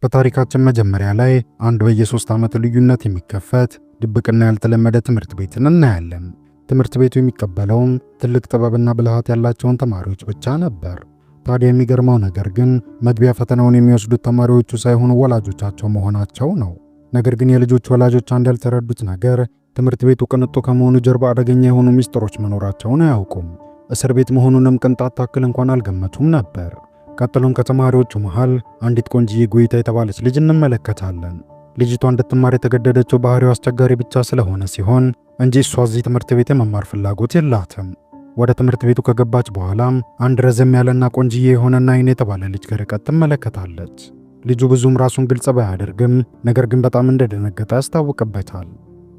በታሪካችን መጀመሪያ ላይ አንድ በየሶስት ዓመት ልዩነት የሚከፈት ድብቅና ያልተለመደ ትምህርት ቤትን እናያለን። ትምህርት ቤቱ የሚቀበለውም ትልቅ ጥበብና ብልሃት ያላቸውን ተማሪዎች ብቻ ነበር። ታዲያ የሚገርመው ነገር ግን መግቢያ ፈተናውን የሚወስዱት ተማሪዎቹ ሳይሆኑ ወላጆቻቸው መሆናቸው ነው። ነገር ግን የልጆቹ ወላጆች አንድ ያልተረዱት ነገር ትምህርት ቤቱ ቅንጡ ከመሆኑ ጀርባ አደገኛ የሆኑ ሚስጥሮች መኖራቸውን አያውቁም። እስር ቤት መሆኑንም ቅንጣት ታክል እንኳን አልገመቱም ነበር። ቀጥሎም ከተማሪዎቹ መሃል አንዲት ቆንጅዬ ጎይታ የተባለች ልጅ እንመለከታለን። ልጅቷ እንድትማር የተገደደችው ባህሪው አስቸጋሪ ብቻ ስለሆነ ሲሆን እንጂ እሷ እዚህ ትምህርት ቤት የመማር ፍላጎት የላትም። ወደ ትምህርት ቤቱ ከገባች በኋላም አንድ ረዘም ያለና ቆንጅዬ የሆነና አይን የተባለ ልጅ ከርቀት ትመለከታለች። ልጁ ብዙም ራሱን ግልጽ ባያደርግም ነገር ግን በጣም እንደደነገጠ ያስታውቅበታል።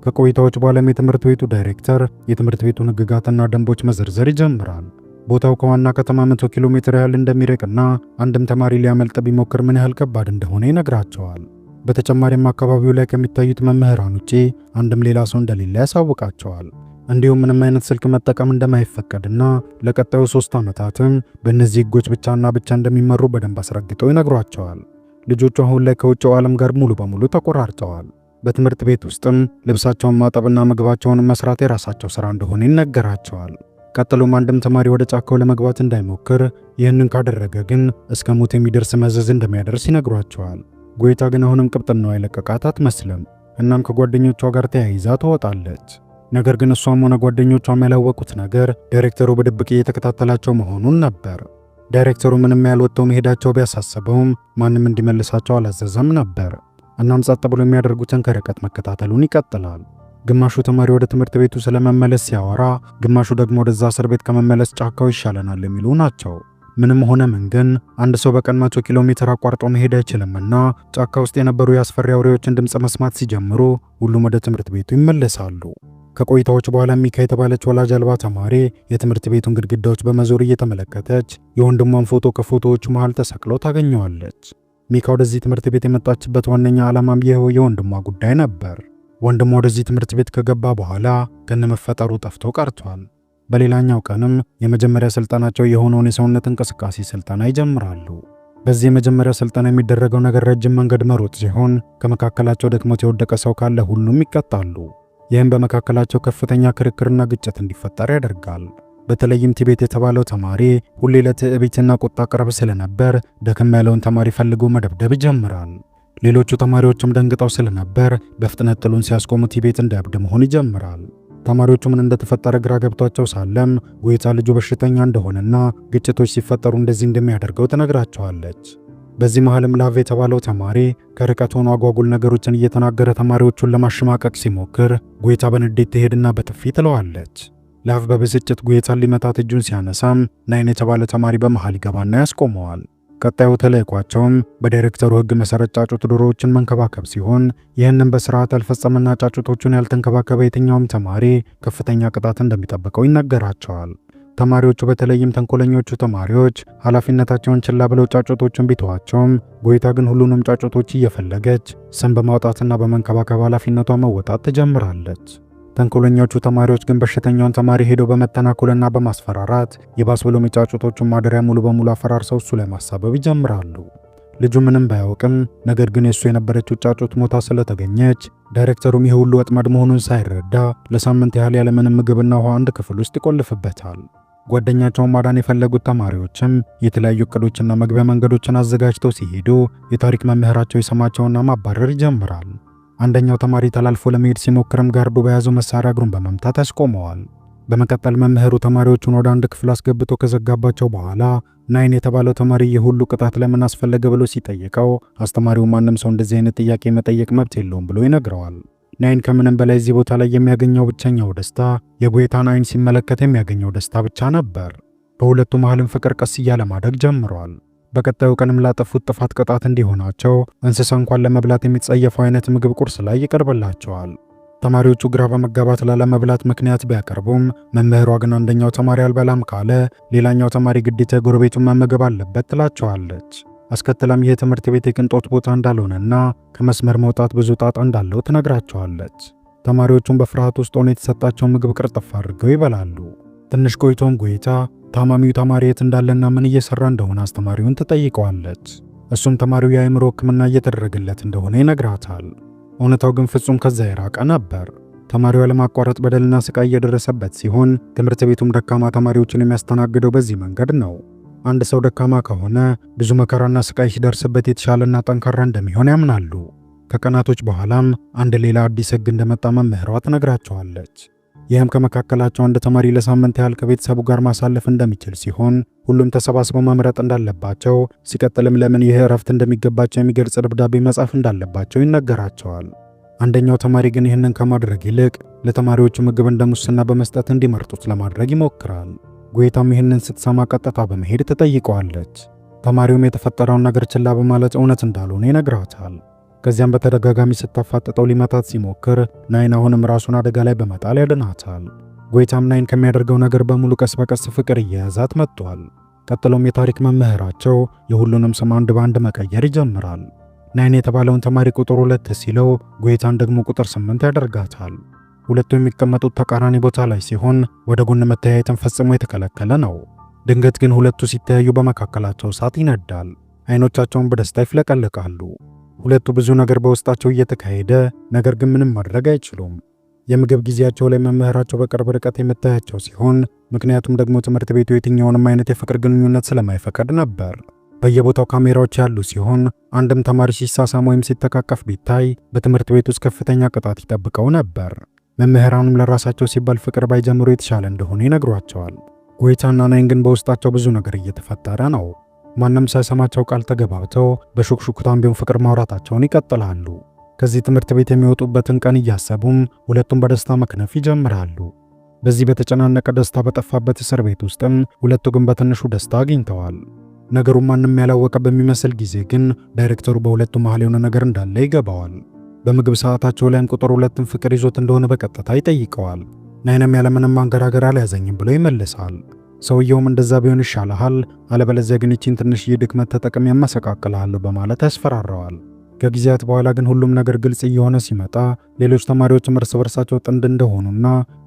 ከቆይታዎች በኋላም የትምህርት ቤቱ ዳይሬክተር የትምህርት ቤቱን ሕግጋትና ደንቦች መዘርዘር ይጀምራል። ቦታው ከዋና ከተማ 100 ኪሎ ሜትር ያህል እንደሚርቅና አንድም ተማሪ ሊያመልጥ ቢሞክር ምን ያህል ከባድ እንደሆነ ይነግራቸዋል። በተጨማሪም አካባቢው ላይ ከሚታዩት መምህራን ውጪ አንድም ሌላ ሰው እንደሌለ ያሳውቃቸዋል። እንዲሁም ምንም አይነት ስልክ መጠቀም እንደማይፈቀድና ለቀጣዩ 3 ዓመታትም በእነዚህ ሕጎች ብቻና ብቻ እንደሚመሩ በደንብ አስረግጠው ይነግሯቸዋል። ልጆቹ አሁን ላይ ከውጭው ዓለም ጋር ሙሉ በሙሉ ተቆራርጠዋል። በትምህርት ቤት ውስጥም ልብሳቸውን ማጠብና ምግባቸውን መስራት የራሳቸው ሥራ እንደሆነ ይነገራቸዋል። ቀጥሎም አንድም ተማሪ ወደ ጫካው ለመግባት እንዳይሞክር፣ ይህንን ካደረገ ግን እስከ ሞት የሚደርስ መዘዝ እንደሚያደርስ ይነግሯቸዋል። ጎይታ ግን አሁንም ቅብጥናዋ የለቀቃት አትመስልም። እናም ከጓደኞቿ ጋር ተያይዛ ትወጣለች። ነገር ግን እሷም ሆነ ጓደኞቿም ያላወቁት ነገር ዳይሬክተሩ በድብቅ እየተከታተላቸው መሆኑን ነበር። ዳይሬክተሩ ምንም ያህል ወጥተው መሄዳቸው ቢያሳስበውም ማንም እንዲመልሳቸው አላዘዘም ነበር። እናም ጸጥ ብሎ የሚያደርጉትን ከርቀት መከታተሉን ይቀጥላል። ግማሹ ተማሪ ወደ ትምህርት ቤቱ ስለመመለስ ሲያወራ፣ ግማሹ ደግሞ ወደዛ እስር ቤት ከመመለስ ጫካው ይሻለናል የሚሉ ናቸው። ምንም ሆነ ምን ግን አንድ ሰው በቀን 100 ኪሎ ሜትር አቋርጦ መሄድ አይችልምና ጫካ ውስጥ የነበሩ የአስፈሪ አውሬዎችን ድምፅ መስማት ሲጀምሩ ሁሉም ወደ ትምህርት ቤቱ ይመለሳሉ። ከቆይታዎች በኋላ ሚካ የተባለች ወላጅ አልባ ተማሪ የትምህርት ቤቱን ግድግዳዎች በመዞር እየተመለከተች የወንድሟን ፎቶ ከፎቶዎቹ መሃል ተሰቅሎ ታገኘዋለች። ሚካ ወደዚህ ትምህርት ቤት የመጣችበት ዋነኛ ዓላማም ይኸው የወንድሟ ጉዳይ ነበር። ወንድሟ ወደዚህ ትምህርት ቤት ከገባ በኋላ ከነመፈጠሩ ጠፍቶ ቀርቷል። በሌላኛው ቀንም የመጀመሪያ ስልጠናቸው የሆነውን የሰውነት እንቅስቃሴ ስልጠና ይጀምራሉ። በዚህ የመጀመሪያ ስልጠና የሚደረገው ነገር ረጅም መንገድ መሮጥ ሲሆን ከመካከላቸው ደክሞት የወደቀ ሰው ካለ ሁሉም ይቀጣሉ። ይህም በመካከላቸው ከፍተኛ ክርክርና ግጭት እንዲፈጠር ያደርጋል። በተለይም ቲቤት የተባለው ተማሪ ሁሌ ለትዕቢትና ቁጣ ቅርብ ስለነበር ደከም ያለውን ተማሪ ፈልጎ መደብደብ ይጀምራል። ሌሎቹ ተማሪዎችም ደንግጠው ስለነበር በፍጥነት ጥሉን ሲያስቆሙ ቲቤት እንደ እብድ መሆን ይጀምራል። ተማሪዎቹ ምን እንደተፈጠረ ግራ ገብቷቸው ሳለም ጎይታ ልጁ በሽተኛ እንደሆነና ግጭቶች ሲፈጠሩ እንደዚህ እንደሚያደርገው ትነግራቸዋለች። በዚህ መሃልም ላቭ የተባለው ተማሪ ከርቀት ሆኖ አጓጉል ነገሮችን እየተናገረ ተማሪዎቹን ለማሸማቀቅ ሲሞክር ጎይታ በንዴት ትሄድና በጥፊ ትለዋለች። ላቭ በብስጭት ጎይታን ሊመታት እጁን ሲያነሳም ናይን የተባለ ተማሪ በመሃል ይገባና ያስቆመዋል። ቀጣዩ ተልዕኳቸውም በዳይሬክተሩ ሕግ መሰረት ጫጩት ዶሮዎችን መንከባከብ ሲሆን ይህንን በስርዓት ያልፈጸመና ጫጩቶቹን ያልተንከባከበ የትኛውም ተማሪ ከፍተኛ ቅጣት እንደሚጠብቀው ይነገራቸዋል። ተማሪዎቹ በተለይም ተንኮለኞቹ ተማሪዎች ኃላፊነታቸውን ችላ ብለው ጫጩቶቹን ቢተዋቸውም ጎይታ ግን ሁሉንም ጫጩቶች እየፈለገች ስም በማውጣትና በመንከባከብ ኃላፊነቷ መወጣት ትጀምራለች። ተንኮለኞቹ ተማሪዎች ግን በሽተኛውን ተማሪ ሄደው በመተናኮልና በማስፈራራት ይባስ ብሎም የጫጩቶቹን ማደሪያ ሙሉ በሙሉ አፈራርሰው እሱ ላይ ማሳበብ ይጀምራሉ። ልጁ ምንም ባያውቅም ነገር ግን የእሱ የነበረችው ጫጩት ሞታ ስለተገኘች ዳይሬክተሩም ይህ ሁሉ ወጥመድ መሆኑን ሳይረዳ ለሳምንት ያህል ያለምንም ምግብና ውሃ አንድ ክፍል ውስጥ ይቆልፍበታል። ጓደኛቸውን ማዳን የፈለጉት ተማሪዎችም የተለያዩ እቅዶችና መግቢያ መንገዶችን አዘጋጅተው ሲሄዱ የታሪክ መምህራቸው ይሰማቸውና ማባረር ይጀምራል። አንደኛው ተማሪ ተላልፎ ለመሄድ ሲሞክርም ጋርዱ በያዘው መሳሪያ እግሩን በመምታት ያስቆመዋል። በመቀጠል መምህሩ ተማሪዎቹን ወደ አንድ ክፍል አስገብቶ ከዘጋባቸው በኋላ ናይን የተባለው ተማሪ የሁሉ ቅጣት ለምን አስፈለገ ብሎ ሲጠይቀው አስተማሪው ማንም ሰው እንደዚህ አይነት ጥያቄ መጠየቅ መብት የለውም ብሎ ይነግረዋል። ናይን ከምንም በላይ እዚህ ቦታ ላይ የሚያገኘው ብቸኛው ደስታ የጎይታን አይን ሲመለከት የሚያገኘው ደስታ ብቻ ነበር። በሁለቱ መሃልም ፍቅር ቀስ እያለ ማደግ ጀምሯል። በቀጣዩ ቀንም ላጠፉት ጥፋት ቅጣት እንዲሆናቸው እንስሳ እንኳን ለመብላት የሚጸየፈው አይነት ምግብ ቁርስ ላይ ይቀርብላቸዋል። ተማሪዎቹ ግራ በመጋባት ላለመብላት ምክንያት ቢያቀርቡም መምህሯ ግን አንደኛው ተማሪ አልበላም ካለ ሌላኛው ተማሪ ግዴታ ጎረቤቱን መመገብ አለበት ትላቸዋለች። አስከትላም ይህ ትምህርት ቤት የቅንጦት ቦታ እንዳልሆነና ከመስመር መውጣት ብዙ ጣጣ እንዳለው ትነግራቸዋለች። ተማሪዎቹም በፍርሃት ውስጥ ሆነው የተሰጣቸውን ምግብ ቅርጥፍ አድርገው ይበላሉ። ትንሽ ቆይቶም ጎይታ ታማሚው ተማሪ የት እንዳለና ምን እየሰራ እንደሆነ አስተማሪውን ትጠይቀዋለች። እሱም ተማሪው የአእምሮ ሕክምና እየተደረገለት እንደሆነ ይነግራታል። እውነታው ግን ፍጹም ከዛ የራቀ ነበር። ተማሪው ያለማቋረጥ በደልና ስቃይ እየደረሰበት ሲሆን፣ ትምህርት ቤቱም ደካማ ተማሪዎችን የሚያስተናግደው በዚህ መንገድ ነው። አንድ ሰው ደካማ ከሆነ ብዙ መከራና ስቃይ ሲደርስበት የተሻለና ጠንካራ እንደሚሆን ያምናሉ። ከቀናቶች በኋላም አንድ ሌላ አዲስ ሕግ እንደመጣ መምህሯ ትነግራቸዋለች። ይህም ከመካከላቸው አንድ ተማሪ ለሳምንት ያህል ከቤተሰቡ ጋር ማሳለፍ እንደሚችል ሲሆን ሁሉም ተሰባስበው መምረጥ እንዳለባቸው፣ ሲቀጥልም ለምን ይህ እረፍት እንደሚገባቸው የሚገልጽ ደብዳቤ መጻፍ እንዳለባቸው ይነገራቸዋል። አንደኛው ተማሪ ግን ይህንን ከማድረግ ይልቅ ለተማሪዎቹ ምግብ እንደ ሙስና በመስጠት እንዲመርጡት ለማድረግ ይሞክራል። ጉዌታም ይህንን ስትሰማ ቀጥታ በመሄድ ትጠይቀዋለች። ተማሪውም የተፈጠረውን ነገር ችላ በማለት እውነት እንዳልሆነ ይነግራታል። ከዚያም በተደጋጋሚ ስታፋጥጠው ሊመታት ሲሞክር ናይን አሁንም ራሱን አደጋ ላይ በመጣል ያድናታል። ጎይታም ናይን ከሚያደርገው ነገር በሙሉ ቀስ በቀስ ፍቅር እየያዛት መጥቷል። ቀጥሎም የታሪክ መምህራቸው የሁሉንም ስም አንድ በአንድ መቀየር ይጀምራል። ናይን የተባለውን ተማሪ ቁጥር 2 ሲለው ጎይታን ደግሞ ቁጥር 8 ያደርጋታል። ሁለቱ የሚቀመጡት ተቃራኒ ቦታ ላይ ሲሆን ወደ ጎን መተያየትን ፈጽሞ የተከለከለ ነው። ድንገት ግን ሁለቱ ሲተያዩ በመካከላቸው እሳት ይነዳል። አይኖቻቸውን በደስታ ይፍለቀለቃሉ። ሁለቱ ብዙ ነገር በውስጣቸው እየተካሄደ ነገር ግን ምንም ማድረግ አይችሉም። የምግብ ጊዜያቸው ላይ መምህራቸው በቅርብ ርቀት የምታያቸው ሲሆን ምክንያቱም ደግሞ ትምህርት ቤቱ የትኛውንም አይነት የፍቅር ግንኙነት ስለማይፈቀድ ነበር። በየቦታው ካሜራዎች ያሉ ሲሆን አንድም ተማሪ ሲሳሳም ወይም ሲተቃቀፍ ቢታይ በትምህርት ቤት ውስጥ ከፍተኛ ቅጣት ይጠብቀው ነበር። መምህራኑም ለራሳቸው ሲባል ፍቅር ባይጀምሩ የተሻለ እንደሆነ ይነግሯቸዋል። ጎይታና ናይን ግን በውስጣቸው ብዙ ነገር እየተፈጠረ ነው። ማንም ሳይሰማቸው ቃል ተገባብተው በሹክሹክታም ቢሆን ፍቅር ማውራታቸውን ይቀጥላሉ። ከዚህ ትምህርት ቤት የሚወጡበትን ቀን እያሰቡም ሁለቱም በደስታ መክነፍ ይጀምራሉ። በዚህ በተጨናነቀ ደስታ በጠፋበት እስር ቤት ውስጥም ሁለቱ ግን በትንሹ ደስታ አግኝተዋል። ነገሩ ማንም ያላወቀ በሚመስል ጊዜ ግን ዳይሬክተሩ በሁለቱ መሃል የሆነ ነገር እንዳለ ይገባዋል። በምግብ ሰዓታቸው ላይም ቁጥር 2ን ፍቅር ይዞት እንደሆነ በቀጥታ ይጠይቀዋል። ናይንም ያለምንም ማንገራገር አልያዘኝም ብሎ ይመልሳል። ሰውየውም እንደዛ ቢሆን ይሻልሃል፣ አለበለዚያ ግን ይቺን ትንሽዬ ድክመት ተጠቅሜ ያመሰቃቅልሃለሁ በማለት ያስፈራረዋል። ከጊዜያት በኋላ ግን ሁሉም ነገር ግልጽ እየሆነ ሲመጣ ሌሎች ተማሪዎችም እርስ በርሳቸው ጥንድ እንደሆኑና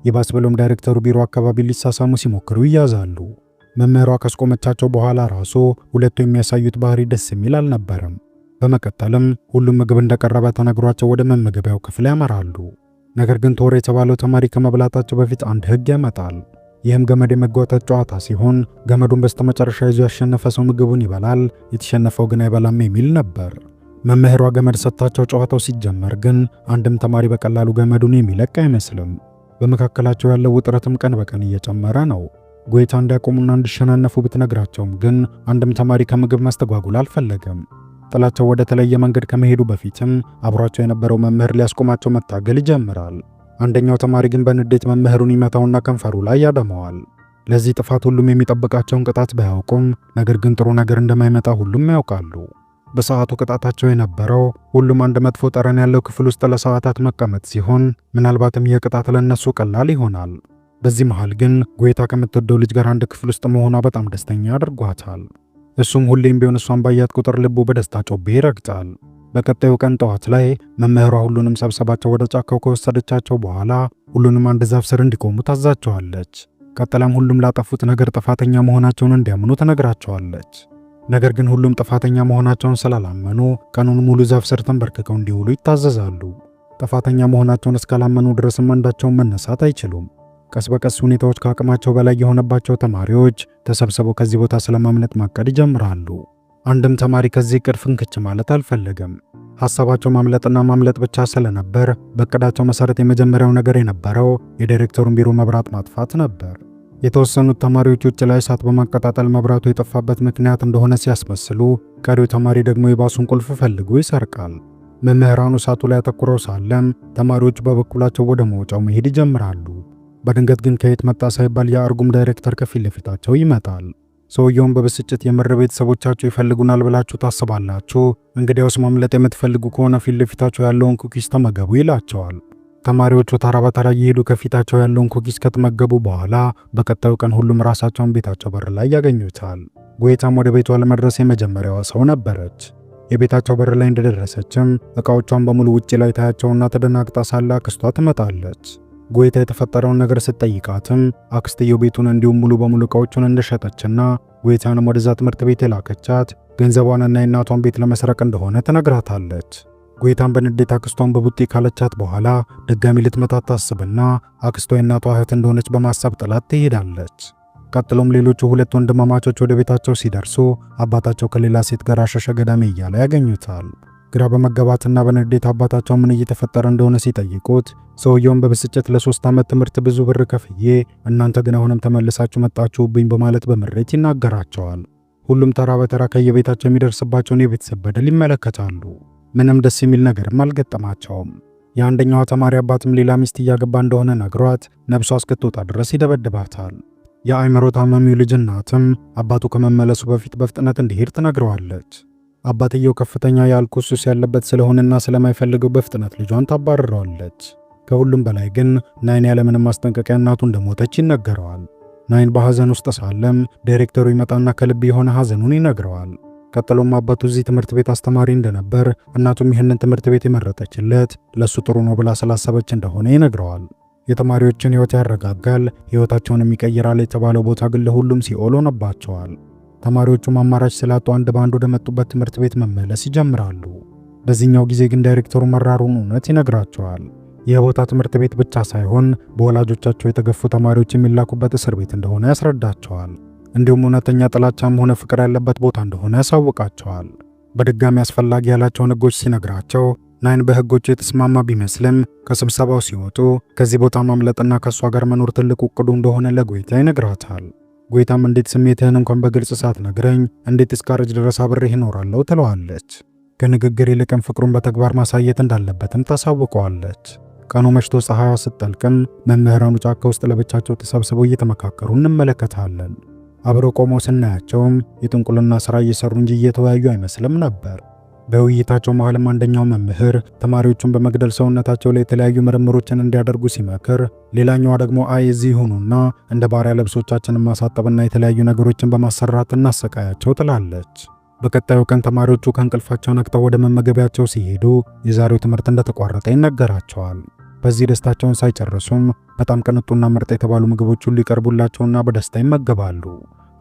ይባስ ብሎም ዳይሬክተሩ ቢሮ አካባቢ ሊሳሳሙ ሲሞክሩ ይያዛሉ። መምህሯ ካስቆመቻቸው በኋላ ራሱ ሁለቱ የሚያሳዩት ባህሪ ደስ የሚል አልነበረም። በመቀጠልም ሁሉም ምግብ እንደቀረበ ተነግሯቸው ወደ መመገቢያው ክፍል ያመራሉ። ነገር ግን ቶር የተባለው ተማሪ ከመብላታቸው በፊት አንድ ሕግ ያመጣል። ይህም ገመድ የመጓተት ጨዋታ ሲሆን ገመዱን በስተመጨረሻ ይዞ ያሸነፈ ሰው ምግቡን ይበላል፣ የተሸነፈው ግን አይበላም የሚል ነበር። መምህሯ ገመድ ሰጥታቸው ጨዋታው ሲጀመር ግን አንድም ተማሪ በቀላሉ ገመዱን የሚለቅ አይመስልም። በመካከላቸው ያለው ውጥረትም ቀን በቀን እየጨመረ ነው። ጎይታ እንዲያቆሙና እንዲሸናነፉ ብትነግራቸውም ግን አንድም ተማሪ ከምግብ መስተጓጉል አልፈለገም። ጥላቸው ወደ ተለየ መንገድ ከመሄዱ በፊትም አብሯቸው የነበረው መምህር ሊያስቆማቸው መታገል ይጀምራል። አንደኛው ተማሪ ግን በንዴት መምህሩን ይመታውና ከንፈሩ ላይ ያደመዋል። ለዚህ ጥፋት ሁሉም የሚጠብቃቸውን ቅጣት ባያውቁም ነገር ግን ጥሩ ነገር እንደማይመጣ ሁሉም ያውቃሉ። በሰዓቱ ቅጣታቸው የነበረው ሁሉም አንድ መጥፎ ጠረን ያለው ክፍል ውስጥ ለሰዓታት መቀመጥ ሲሆን ምናልባትም ይህ ቅጣት ለእነሱ ቀላል ይሆናል። በዚህ መሃል ግን ጎይታ ከምትወደው ልጅ ጋር አንድ ክፍል ውስጥ መሆኗ በጣም ደስተኛ አድርጓታል። እሱም ሁሌም ቢሆን እሷን ባያት ቁጥር ልቡ በደስታ ጮቤ ይረግጣል። በቀጣዩ ቀን ጠዋት ላይ መምህሯ ሁሉንም ሰብሰባቸው ወደ ጫካው ከወሰደቻቸው በኋላ ሁሉንም አንድ ዛፍ ስር እንዲቆሙ ታዛቸዋለች። ቀጥላም ሁሉም ላጠፉት ነገር ጥፋተኛ መሆናቸውን እንዲያምኑ ትነግራቸዋለች። ነገር ግን ሁሉም ጥፋተኛ መሆናቸውን ስላላመኑ ቀኑን ሙሉ ዛፍ ስር ተንበርክከው እንዲውሉ ይታዘዛሉ። ጥፋተኛ መሆናቸውን እስካላመኑ ድረስም አንዳቸውን መነሳት አይችሉም። ቀስ በቀስ ሁኔታዎች ከአቅማቸው በላይ የሆነባቸው ተማሪዎች ተሰብስበው ከዚህ ቦታ ስለማምለጥ ማቀድ ይጀምራሉ። አንድም ተማሪ ከዚህ እቅድ ፍንክች ማለት አልፈለገም። ሐሳባቸው ማምለጥና ማምለጥ ብቻ ስለነበር በእቅዳቸው መሰረት የመጀመሪያው ነገር የነበረው የዳይሬክተሩን ቢሮ መብራት ማጥፋት ነበር። የተወሰኑት ተማሪዎች ውጭ ላይ እሳት በማቀጣጠል መብራቱ የጠፋበት ምክንያት እንደሆነ ሲያስመስሉ፣ ቀሪው ተማሪ ደግሞ የባሱን ቁልፍ ፈልጎ ይሰርቃል። መምህራኑ እሳቱ ላይ አተኩረው ሳለም ተማሪዎቹ በበኩላቸው ወደ መውጫው መሄድ ይጀምራሉ። በድንገት ግን ከየት መጣ ሳይባል የአርጉም ዳይሬክተር ከፊት ለፊታቸው ይመጣል። ሰውየውን በብስጭት የምር ቤተሰቦቻችሁ ይፈልጉናል ብላችሁ ታስባላችሁ? እንግዲያውስ ማምለጥ የምትፈልጉ ከሆነ ፊት ለፊታቸው ያለውን cookies ተመገቡ ይላቸዋል። ተማሪዎቹ ተራ በተራ እየሄዱ ከፊታቸው ያለውን cookies ከተመገቡ በኋላ በቀጣዩ ቀን ሁሉም ራሳቸውን ቤታቸው በር ላይ ያገኙታል። ጎይታም ወደ ቤቷ ለመድረስ የመጀመሪያዋ ሰው ነበረች። የቤታቸው በር ላይ እንደደረሰችም እቃዎቿን በሙሉ ውጪ ላይ ታያቸውና ተደናግጣ ሳለ አክስቷ ትመጣለች። ጎይታ የተፈጠረውን ነገር ስትጠይቃትም አክስትየው ቤቱን እንዲሁም ሙሉ በሙሉ እቃዎቹን እንደሸጠችና ጎይታንም ወደዛ ትምህርት ቤት የላከቻት ገንዘቧንና የእናቷን ቤት ለመስረቅ እንደሆነ ትነግራታለች። ጉዌታም በንዴት አክስቷን በቡጢ ካለቻት በኋላ ድጋሚ ልትመታት ታስብና አክስቷ የእናቷ እህት እንደሆነች በማሰብ ጥላት ትሄዳለች። ቀጥሎም ሌሎቹ ሁለት ወንድማማቾች ወደ ቤታቸው ሲደርሱ አባታቸው ከሌላ ሴት ጋር አሸሸ ገዳሜ እያለ ያገኙታል። ግራ በመጋባትና በንዴት አባታቸው ምን እየተፈጠረ እንደሆነ ሲጠይቁት ሰውየውን በብስጭት ለ3 ዓመት ትምህርት ብዙ ብር ከፍዬ እናንተ ግን አሁንም ተመልሳችሁ መጣችሁብኝ በማለት በምሬት ይናገራቸዋል። ሁሉም ተራ በተራ ከየቤታቸው የሚደርስባቸውን የቤተሰብ በደል ይመለከታሉ። ምንም ደስ የሚል ነገርም አልገጠማቸውም። የአንደኛዋ ተማሪ አባትም ሌላ ሚስት እያገባ እንደሆነ ነግሯት ነፍሷ እስክትወጣ ድረስ ይደበድባታል። የአእምሮ ታማሚው ልጅ እናትም አባቱ ከመመለሱ በፊት በፍጥነት እንዲሄድ ትነግረዋለች። አባትየው ከፍተኛ የአልኮል ሱስ ያለበት ስለሆነና ስለማይፈልገው በፍጥነት ልጇን ታባርረዋለች። ከሁሉም በላይ ግን ናይን ያለምንም ማስጠንቀቂያ እናቱ እንደሞተች ይነገረዋል። ናይን በሐዘን ውስጥ ሳለም ዳይሬክተሩ ይመጣና ከልብ የሆነ ሐዘኑን ይነግረዋል። ቀጥሎም አባቱ እዚህ ትምህርት ቤት አስተማሪ እንደነበር፣ እናቱም ይህንን ትምህርት ቤት የመረጠችለት ለሱ ጥሩ ነው ብላ ስላሰበች እንደሆነ ይነግረዋል። የተማሪዎችን ሕይወት ያረጋጋል፣ ሕይወታቸውንም ይቀይራል የተባለው ቦታ ግን ለሁሉም ሲኦል ሆነባቸዋል። ተማሪዎቹም አማራጭ ስላጡ አንድ በአንድ ወደ መጡበት ትምህርት ቤት መመለስ ይጀምራሉ። በዚህኛው ጊዜ ግን ዳይሬክተሩ መራሩን እውነት ይነግራቸዋል። ይህ ቦታ ትምህርት ቤት ብቻ ሳይሆን በወላጆቻቸው የተገፉ ተማሪዎች የሚላኩበት እስር ቤት እንደሆነ ያስረዳቸዋል። እንዲሁም እውነተኛ ጥላቻም ሆነ ፍቅር ያለበት ቦታ እንደሆነ ያሳውቃቸዋል። በድጋሚ አስፈላጊ ያላቸውን ሕጎች ሲነግራቸው ናይን በሕጎቹ የተስማማ ቢመስልም ከስብሰባው ሲወጡ ከዚህ ቦታ ማምለጥና ከእሷ ጋር መኖር ትልቅ እቅዱ እንደሆነ ለጎይታ ይነግራታል። ጎይታም እንዴት ስሜትህን እንኳን በግልጽ ሳትነግረኝ እንዴት እስካረጅ ድረስ አብሬህ እኖራለሁ ትለዋለች። ከንግግር ይልቅም ፍቅሩን በተግባር ማሳየት እንዳለበትም ታሳውቀዋለች። ቀኑ መሽቶ ፀሐይዋ ስትጠልቅም መምህራኑ ጫካ ውስጥ ለብቻቸው ተሰብስበው እየተመካከሩ እንመለከታለን። አብረው ቆመው ስናያቸውም የጥንቁልና ሥራ እየሰሩ እንጂ እየተወያዩ አይመስልም ነበር። በውይይታቸው መሃልም አንደኛው መምህር ተማሪዎቹን በመግደል ሰውነታቸው ላይ የተለያዩ ምርምሮችን እንዲያደርጉ ሲመክር፣ ሌላኛዋ ደግሞ አይ እዚህ ይሁኑና እንደ ባሪያ ልብሶቻችንን ማሳጠብና የተለያዩ ነገሮችን በማሰራት እናሰቃያቸው ትላለች። በቀጣዩ ቀን ተማሪዎቹ ከእንቅልፋቸው ነቅተው ወደ መመገቢያቸው ሲሄዱ የዛሬው ትምህርት እንደተቋረጠ ይነገራቸዋል። በዚህ ደስታቸውን ሳይጨርሱም በጣም ቅንጡና ምርጥ የተባሉ ምግቦች ሁሉ ይቀርቡላቸውና በደስታ ይመገባሉ።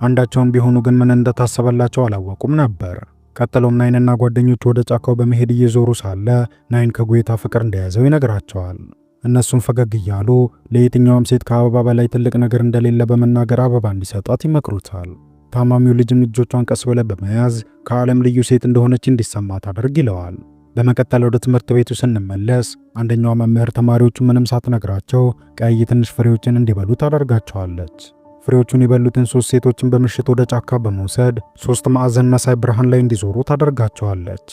አንዳቸውም ቢሆኑ ግን ምን እንደታሰበላቸው አላወቁም ነበር። ቀጥሎም ናይንና ጓደኞቹ ወደ ጫካው በመሄድ እየዞሩ ሳለ ናይን ከጉዌታ ፍቅር እንደያዘው ይነግራቸዋል። እነሱም ፈገግ እያሉ ለየትኛውም ሴት ከአበባ በላይ ትልቅ ነገር እንደሌለ በመናገር አበባ እንዲሰጣት ይመክሩታል። ታማሚው ልጅም እጆቿን ቀስ ብለ በመያዝ ከዓለም ልዩ ሴት እንደሆነች እንዲሰማት አድርግ ይለዋል። በመቀጠል ወደ ትምህርት ቤቱ ስንመለስ አንደኛዋ መምህር ተማሪዎቹ ምንም ሳትነግራቸው ቀይ ትንሽ ፍሬዎችን እንዲበሉ ታደርጋቸዋለች። ፍሬዎቹን የበሉትን 3 ሴቶችን በምሽት ወደ ጫካ በመውሰድ 3 ማዕዘን መሳይ ብርሃን ላይ እንዲዞሩ ታደርጋቸዋለች።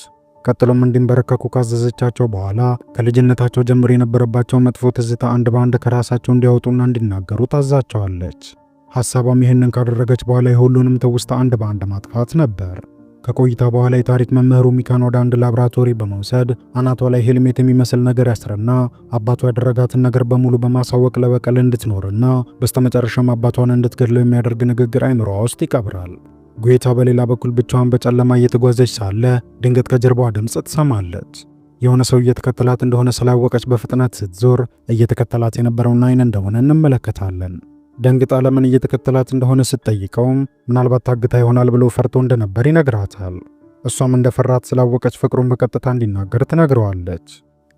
ቀጥሎም እንዲንበረከኩ ካዘዘቻቸው በኋላ ከልጅነታቸው ጀምሮ የነበረባቸው መጥፎ ትዝታ አንድ በአንድ ከራሳቸው እንዲያወጡና እንዲናገሩ ታዛቸዋለች። ሐሳቧም ይህንን ካደረገች በኋላ የሁሉንም ትውስታ አንድ በአንድ ማጥፋት ነበር። ከቆይታ በኋላ የታሪክ መምህሩ ሚካን ወደ አንድ ላብራቶሪ በመውሰድ አናቷ ላይ ሄልሜት የሚመስል ነገር ያስረና አባቷ ያደረጋትን ነገር በሙሉ በማሳወቅ ለበቀል እንድትኖርና በስተመጨረሻም አባቷን እንድትገድለው የሚያደርግ ንግግር አይምሮዋ ውስጥ ይቀብራል። ጉዌታ በሌላ በኩል ብቻዋን በጨለማ እየተጓዘች ሳለ ድንገት ከጀርባዋ ድምፅ ትሰማለች። የሆነ ሰው እየተከተላት እንደሆነ ስላወቀች በፍጥነት ስትዞር እየተከተላት የነበረው ናይን እንደሆነ እንመለከታለን። ደንግጣ ለምን እየተከተላት እንደሆነ ስትጠይቀውም ምናልባት ታግታ ይሆናል ብሎ ፈርቶ እንደነበር ይነግራታል። እሷም እንደፈራት ስላወቀች ፍቅሩን በቀጥታ እንዲናገር ትነግረዋለች።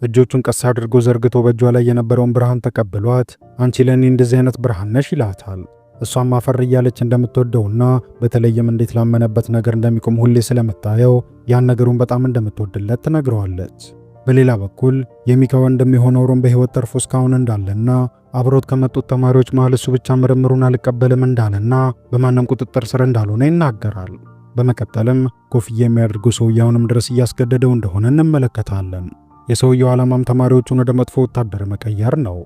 እጆቹን ቀስ አድርጎ ዘርግቶ በእጇ ላይ የነበረውን ብርሃን ተቀብሏት አንቺ ለእኔ እንደዚህ አይነት ብርሃን ነሽ ይላታል። እሷም አፈር እያለች እንደምትወደውና በተለይም እንዴት ላመነበት ነገር እንደሚቆም ሁሌ ስለምታየው ያን ነገሩን በጣም እንደምትወድለት ትነግረዋለች። በሌላ በኩል የሚካ ወንድም የሆነው ሮም በሕይወት ተርፎ እስካሁን እንዳለና አብሮት ከመጡት ተማሪዎች መሃል እሱ ብቻ ምርምሩን አልቀበልም እንዳለና በማንም ቁጥጥር ስር እንዳልሆነ ይናገራል። በመቀጠልም ኮፍያ የሚያደርገው ሰውዬ አሁንም ድረስ እያስገደደው እንደሆነ እንመለከታለን። የሰውየው ዓላማም ተማሪዎቹን ወደ መጥፎ ወታደር መቀየር ነው።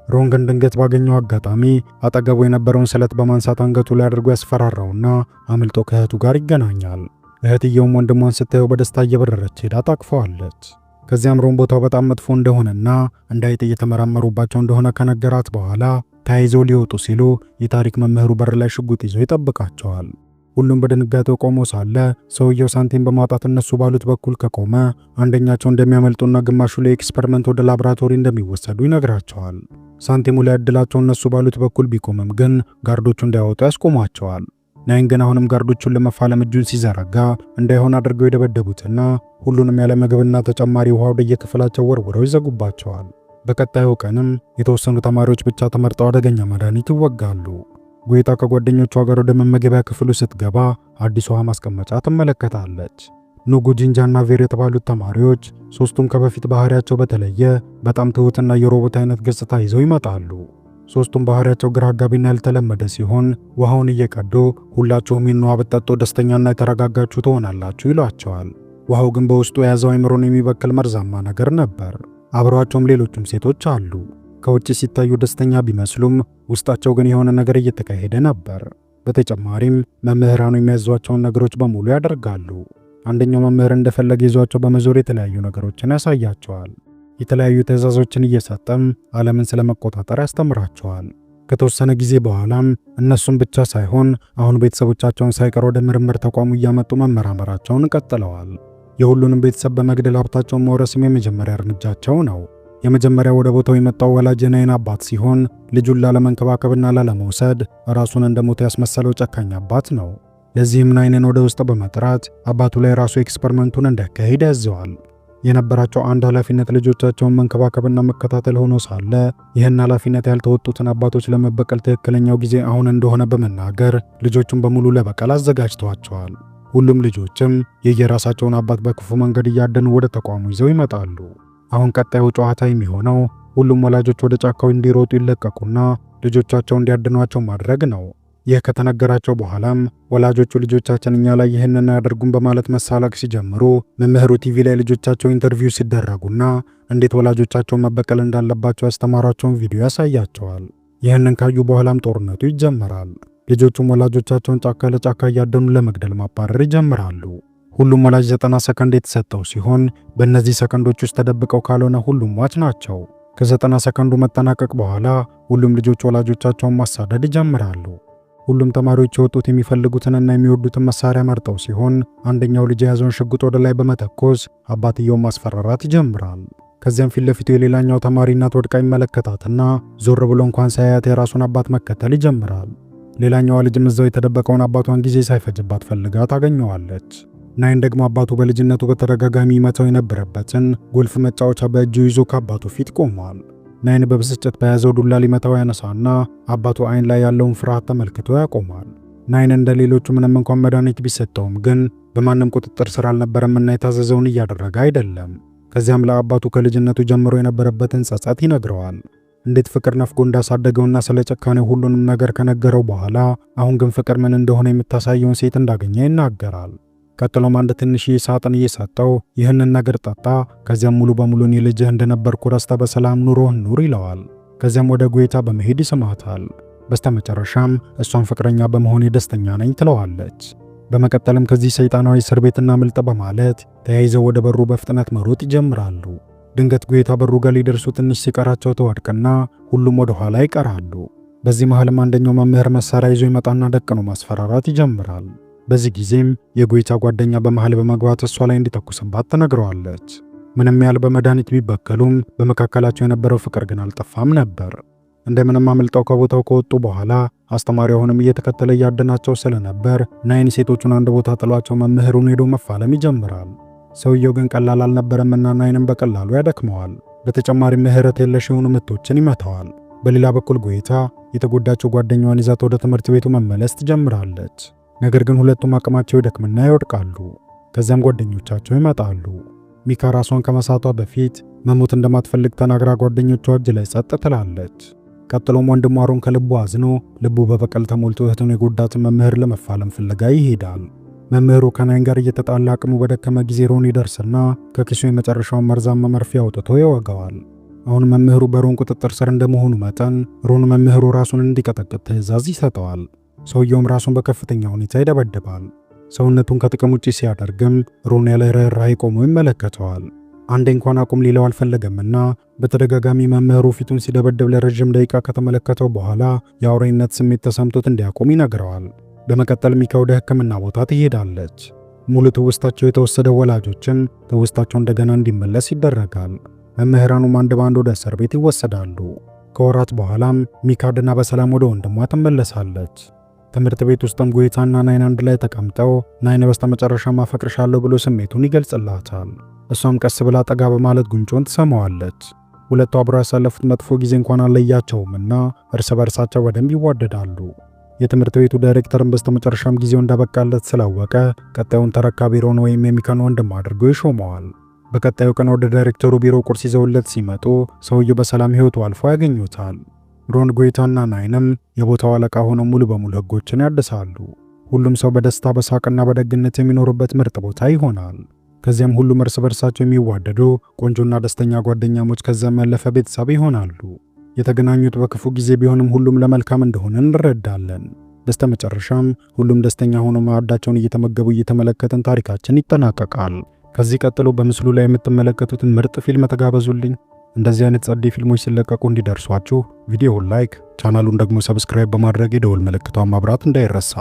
ሮን ግን ድንገት ባገኘው አጋጣሚ አጠገቡ የነበረውን ስለት በማንሳት አንገቱ ላይ አድርጎ ያስፈራራውና አምልጦ ከእህቱ ጋር ይገናኛል። እህትየውም ወንድሟን ስታየው በደስታ እየበረረች ሄዳ ታቅፈዋለች። ከዚያም ሮን ቦታው በጣም መጥፎ እንደሆነና እንዳይጥ እየተመራመሩባቸው እንደሆነ ከነገራት በኋላ ተያይዘው ሊወጡ ሲሉ የታሪክ መምህሩ በር ላይ ሽጉጥ ይዞ ይጠብቃቸዋል። ሁሉም በድንጋጤ ቆሞ ሳለ ሰውየው ሳንቲም በማውጣት እነሱ ባሉት በኩል ከቆመ አንደኛቸው እንደሚያመልጡና ግማሹ ለ experiment ወደ ላብራቶሪ እንደሚወሰዱ ይነግራቸዋል። ሳንቲሙ ላይ እድላቸው እነሱ ባሉት በኩል ቢቆምም ግን guard ኦቹ እንዳይወጡ ያስቆሟቸዋል። ናይን ግን አሁንም guard ኦቹን ለመፋለም እጁን ሲዘረጋ እንዳይሆን አድርገው የደበደቡትና ሁሉንም ያለ ምግብና ተጨማሪ ውሃ ወደየክፍላቸው ወርውረው ይዘጉባቸዋል። በቀጣዩ ቀንም የተወሰኑ ተማሪዎች ብቻ ተመርጠው አደገኛ መድኃኒት ይወጋሉ። ጉይታ ከጓደኞቿ ጋር ወደ መመገቢያ ክፍሉ ስትገባ አዲስ ውሃ ማስቀመጫ ትመለከታለች። ኑጉ፣ ጂንጃና ቬር የተባሉት ተማሪዎች ሶስቱም ከበፊት ባህሪያቸው በተለየ በጣም ትሁትና የሮቦት አይነት ገጽታ ይዘው ይመጣሉ። ሶስቱም ባህሪያቸው ግራ አጋቢና ያልተለመደ ሲሆን ውሃውን እየቀዱ ሁላችሁም ይህን ውሃ ብትጠጡ ደስተኛና የተረጋጋችሁ ትሆናላችሁ ይሏቸዋል። ውሃው ግን በውስጡ የያዘው አይምሮን የሚበክል መርዛማ ነገር ነበር። አብረዋቸውም ሌሎቹም ሴቶች አሉ። ከውጭ ሲታዩ ደስተኛ ቢመስሉም ውስጣቸው ግን የሆነ ነገር እየተካሄደ ነበር። በተጨማሪም መምህራኑ የሚያዟቸውን ነገሮች በሙሉ ያደርጋሉ። አንደኛው መምህር እንደፈለገ ይዟቸው በመዞር የተለያዩ ነገሮችን ያሳያቸዋል። የተለያዩ ትዕዛዞችን እየሰጠም ዓለምን ስለመቆጣጠር ያስተምራቸዋል። ከተወሰነ ጊዜ በኋላም እነሱም ብቻ ሳይሆን አሁን ቤተሰቦቻቸውን ሳይቀር ወደ ምርምር ተቋሙ እያመጡ መመራመራቸውን ቀጥለዋል። የሁሉንም ቤተሰብ በመግደል ሀብታቸውን መውረስም የመጀመሪያ እርምጃቸው ነው። የመጀመሪያ ወደ ቦታው የመጣው ወላጅ የናይን አባት ሲሆን ልጁን ላለመንከባከብና ላለመውሰድ ራሱን እንደሞተ ያስመሰለው ጨካኝ አባት ነው። ለዚህም ናይንን ወደ ውስጥ በመጥራት አባቱ ላይ ራሱ experiment ኡን እንዲያካሂድ ያዘዋል። የነበራቸው አንድ ኃላፊነት ልጆቻቸውን መንከባከብና መከታተል ሆኖ ሳለ ይህን ኃላፊነት ያልተወጡትን አባቶች ለመበቀል ትክክለኛው ጊዜ አሁን እንደሆነ በመናገር ልጆቹን በሙሉ ለበቀል አዘጋጅተዋቸዋል። ሁሉም ልጆችም የየራሳቸውን አባት በክፉ መንገድ እያደኑ ወደ ተቋሙ ይዘው ይመጣሉ። አሁን ቀጣዩ ጨዋታ የሚሆነው ሁሉም ወላጆች ወደ ጫካው እንዲሮጡ ይለቀቁና ልጆቻቸው እንዲያድኗቸው ማድረግ ነው። ይህ ከተነገራቸው በኋላም ወላጆቹ ልጆቻችን እኛ ላይ ይህንን አያደርጉም በማለት መሳለቅ ሲጀምሩ መምህሩ ቲቪ ላይ ልጆቻቸው interview ሲደረጉና እንዴት ወላጆቻቸውን መበቀል እንዳለባቸው ያስተማሯቸውን ቪዲዮ ያሳያቸዋል። ይህንን ካዩ በኋላም ጦርነቱ ይጀመራል። ልጆቹም ወላጆቻቸውን ጫካ ለጫካ እያደኑ ለመግደል ማባረር ይጀምራሉ። ሁሉም ወላጅ 90 ሰከንድ የተሰጠው ሲሆን በእነዚህ ሰከንዶች ውስጥ ተደብቀው ካልሆነ ሁሉም ሟች ናቸው። ከ90 ሰከንዱ መጠናቀቅ በኋላ ሁሉም ልጆች ወላጆቻቸውን ማሳደድ ይጀምራሉ። ሁሉም ተማሪዎች የወጡት የሚፈልጉትንና የሚወዱትን መሳሪያ መርጠው ሲሆን አንደኛው ልጅ የያዘውን ሽጉጥ ወደ ላይ በመተኮስ አባትየውን ማስፈራራት ይጀምራል። ከዚያም ፊት ለፊቱ የሌላኛው ተማሪ እናት ወድቃ ይመለከታትና ዞር ብሎ እንኳን ሳያያት የራሱን አባት መከተል ይጀምራል። ሌላኛዋ ልጅም እዛው የተደበቀውን አባቷን ጊዜ ሳይፈጅባት ፈልጋ ታገኘዋለች። ናይን ደግሞ አባቱ በልጅነቱ በተደጋጋሚ ይመታው የነበረበትን ጎልፍ መጫወቻ በእጁ ይዞ ከአባቱ ፊት ቆሟል። ናይን በብስጭት በያዘው ዱላ ሊመታው ያነሳና አባቱ አይን ላይ ያለውን ፍርሃት ተመልክቶ ያቆማል። ናይን እንደ ሌሎቹ ምንም እንኳን መድኃኒት ቢሰጠውም ግን በማንም ቁጥጥር ስር አልነበረምና የታዘዘውን እያደረገ አይደለም። ከዚያም ለአባቱ ከልጅነቱ ጀምሮ የነበረበትን ጸጸት ይነግረዋል። እንዴት ፍቅር ነፍጎ እንዳሳደገውና ስለ ጭካኔው ሁሉንም ነገር ከነገረው በኋላ አሁን ግን ፍቅር ምን እንደሆነ የምታሳየውን ሴት እንዳገኘ ይናገራል። ቀጥሎም አንድ ትንሽዬ ሳጥን እየሰጠው ይህንን ነገር ጠጣ፣ ከዚያም ሙሉ በሙሉ እኔ ልጅህ እንደነበርኩ ረስተህ በሰላም ኑሮህን ኑር ይለዋል። ከዚያም ወደ ጉዌታ በመሄድ ይስማታል። በስተመጨረሻም እሷን ፍቅረኛ በመሆኔ ደስተኛ ነኝ ትለዋለች። በመቀጠልም ከዚህ ሰይጣናዊ እስር ቤት እናምልጥ በማለት ተያይዘው ወደ በሩ በፍጥነት መሮጥ ይጀምራሉ። ድንገት ጉዌታ በሩ ጋር ሊደርሱ ትንሽ ሲቀራቸው ትወድቅና ሁሉም ወደ ኋላ ይቀራሉ። በዚህ መሃልም አንደኛው መምህር መሳሪያ ይዞ ይመጣና ደቅኖ ማስፈራራት ይጀምራል። በዚህ ጊዜም የጉይታ ጓደኛ በመሃል በመግባት እሷ ላይ እንዲተኩስባት ትነግረዋለች። ምንም ያህል በመድኃኒት ቢበከሉም በመካከላቸው የነበረው ፍቅር ግን አልጠፋም ነበር። እንደምንም አምልጠው ከቦታው ከወጡ በኋላ አስተማሪ አሁንም እየተከተለ እያደናቸው ስለነበር ናይን ሴቶቹን አንድ ቦታ ጥሏቸው መምህሩን ሄዶ መፋለም ይጀምራል። ሰውየው ግን ቀላል አልነበረምና ናይንም በቀላሉ ያደክመዋል። በተጨማሪ ምህረት የለሽ የሆኑ ምቶችን ይመታዋል። በሌላ በኩል ጉይታ የተጎዳቸው ጓደኛዋን ይዛት ወደ ትምህርት ቤቱ መመለስ ትጀምራለች። ነገር ግን ሁለቱም አቅማቸው ይደክምና ይወድቃሉ። ከዚያም ጓደኞቻቸው ይመጣሉ። ሚካ ራሷን ከመሳቷ በፊት መሞት እንደማትፈልግ ተናግራ ጓደኞቿ እጅ ላይ ጸጥ ትላለች። ቀጥሎም ወንድሟ ሮን ከልቡ አዝኖ ልቡ በበቀል ተሞልቶ እህቱን የጎዳትን መምህር ለመፋለም ፍለጋ ይሄዳል። መምህሩ ከናይን ጋር እየተጣላ አቅሙ በደከመ ጊዜ ሮን ይደርስና ከኪሱ የመጨረሻውን መርዛማ መርፌ አውጥቶ ይወጋዋል። አሁን መምህሩ በሮን ቁጥጥር ስር እንደመሆኑ መጠን ሮን መምህሩ ራሱን እንዲቀጠቅጥ ትዕዛዝ ይሰጠዋል። ሰውየውም ራሱን በከፍተኛ ሁኔታ ይደበድባል። ሰውነቱን ከጥቅም ውጪ ሲያደርግም ሮን ያለ ርኅራኄ ቆሞ ይመለከተዋል። አንዴ እንኳን አቁም ሊለው አልፈለገምና በተደጋጋሚ መምህሩ ፊቱን ሲደበድብ ለረዥም ደቂቃ ከተመለከተው በኋላ የአውሬነት ስሜት ተሰምቶት እንዲያቆም ይነግረዋል። በመቀጠል ሚካ ወደ ሕክምና ቦታ ትሄዳለች። ሙሉ ትውስታቸው የተወሰደ ወላጆችም ትውስታቸው እንደገና እንዲመለስ ይደረጋል። መምህራኑም አንድ በአንድ ወደ እስር ቤት ይወሰዳሉ። ከወራት በኋላም ሚካ ድና በሰላም ወደ ወንድሟ ትመለሳለች። ትምህርት ቤት ውስጥም ጎይታና ናይን አንድ ላይ ተቀምጠው ናይን በስተመጨረሻም አፈቅርሻለሁ ብሎ ስሜቱን ይገልጽላታል። እሷም ቀስ ብላ ጠጋ በማለት ጉንጩን ትስመዋለች። ሁለቱ አብረው ያሳለፉት መጥፎ ጊዜ እንኳን አልለያቸውምና እርስ በርሳቸው በደንብ ይዋደዳሉ። የትምህርት ቤቱ ዳይሬክተርም በስተመጨረሻም ጊዜው እንዳበቃለት ስላወቀ ቀጣዩን ተረካቢ ሮን ወይም የሚካን ወንድም አድርጎ ይሾመዋል። በቀጣዩ ቀን ወደ ዳይሬክተሩ ቢሮ ቁርስ ይዘውለት ሲመጡ ሰውየው በሰላም ሕይወቱ አልፎ ያገኙታል። ሮን፣ ጎይታና ናይንም የቦታው አለቃ ሆነው ሙሉ በሙሉ ሕጎችን ያድሳሉ። ሁሉም ሰው በደስታ፣ በሳቅና በደግነት የሚኖሩበት ምርጥ ቦታ ይሆናል። ከዚያም ሁሉም እርስ በርሳቸው የሚዋደዱ ቆንጆና ደስተኛ ጓደኛሞች ከዚያም ያለፈ ቤተሰብ ይሆናሉ። የተገናኙት በክፉ ጊዜ ቢሆንም ሁሉም ለመልካም እንደሆነ እንረዳለን። በስተመጨረሻም ሁሉም ደስተኛ ሆነው ማዕዳቸውን እየተመገቡ እየተመለከትን ታሪካችን ይጠናቀቃል። ከዚህ ቀጥሎ በምስሉ ላይ የምትመለከቱትን ምርጥ ፊልም ተጋበዙልኝ። እንደዚህ አይነት ጸዴ ፊልሞች ሲለቀቁ እንዲደርሷችሁ ቪዲዮውን like፣ ቻናሉን ደግሞ subscribe በማድረግ የደወል ምልክቷን ማብራት እንዳይረሳ።